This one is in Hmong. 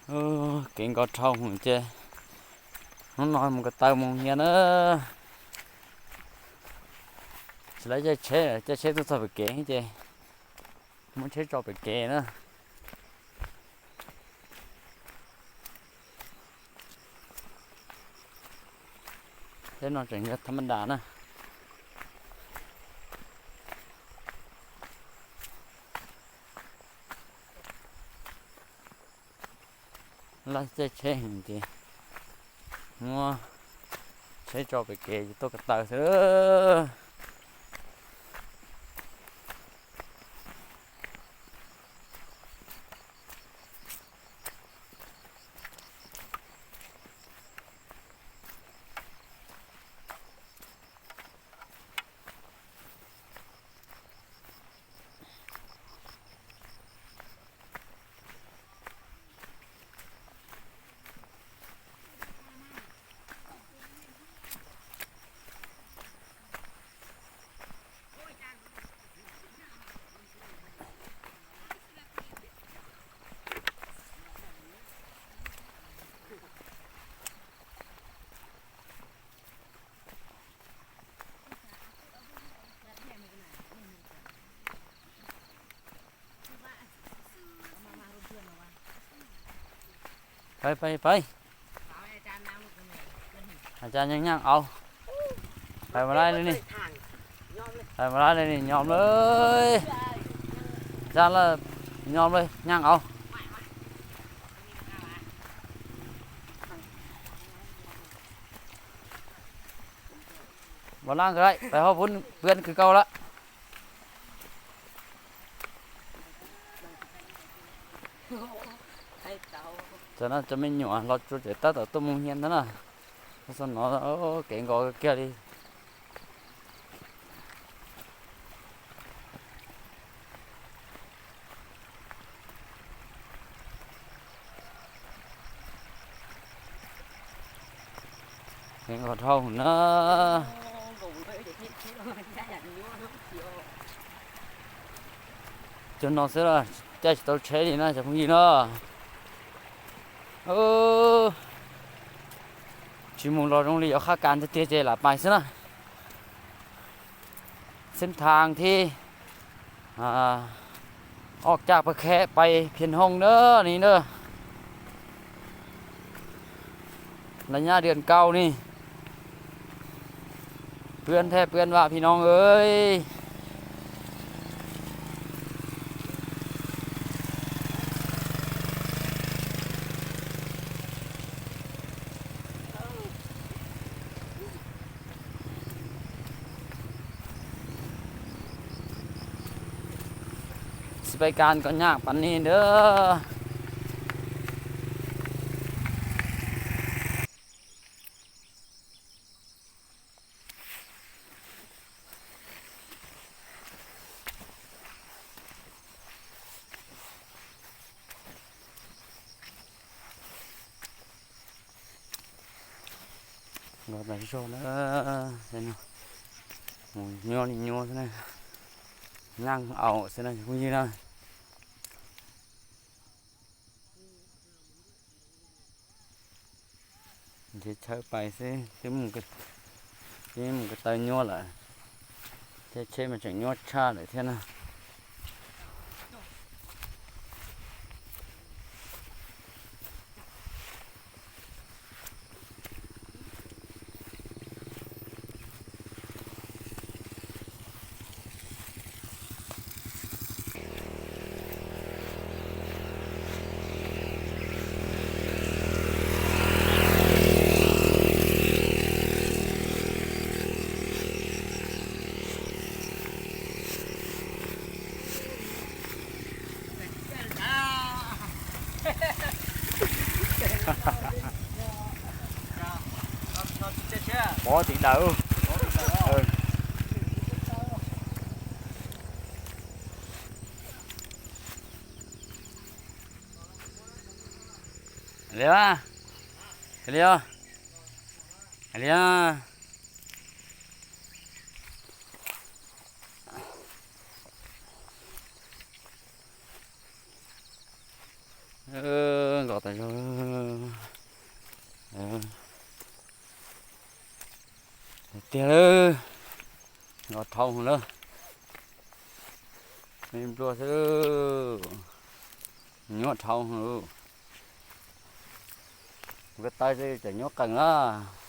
Ub, kev nkos dhau ces hnub no mus ko taw mus hias na. Tsis lawv caij tsheb, caij tsheb tuaj txog pem kev ces muab tsheb tso pem kev na. Tsheb no tseem yog thab mab das na. Laj caij tsheb heev ces muab tsheb tso pem kev ces tuaj ko taw xwb. Peb, peb, peb. Has cas nyeej nyeej aus. Peb mus laij li ni. Peb mus laij li ni nyob lawm. Cas lawm, nyob lawm, nyeej aus. Mus laij nkawd, peb ho pub pw kwv kaus lawm. Cov no cov me nyuam hlob tsuas tseem tab tom tuaj mus hias ntag na. Xyoo no kev nkos kiag li. Kev nkos dhau na. Cov no xwb los caij tsis tau tsheb li na cov phooj ywg na. Tsis mus los zoo li yuav qhab kas tiag tiag ces lam pais xwb na. Xeeb thaas thib ob caj pab khe pais Phiaj Hooj na ni na. Lawv nyab Dượn Kaus ni. Pươn thế pươn vạ phi noog ơi. Xib pais kas kom nyaj pas ni ntawd. Nkos tas zog na, mus nyuaj li nyuaj xwb na, naj aum xwb na phooj ywg na. Nrhiav chaw pais xwb, twb mus ko taw nyuaj lawm, thiab tsheb mas tseem nyuaj tshaj lawm thiab na. Pov tim dawm. Li, li, li. Nkos tas zog tiag lawm. Nkos dhau lawm. Me nplua xwb, nyuaj dhau lawm. Kuv ko taw xwb tseem nyuaj qees lawm.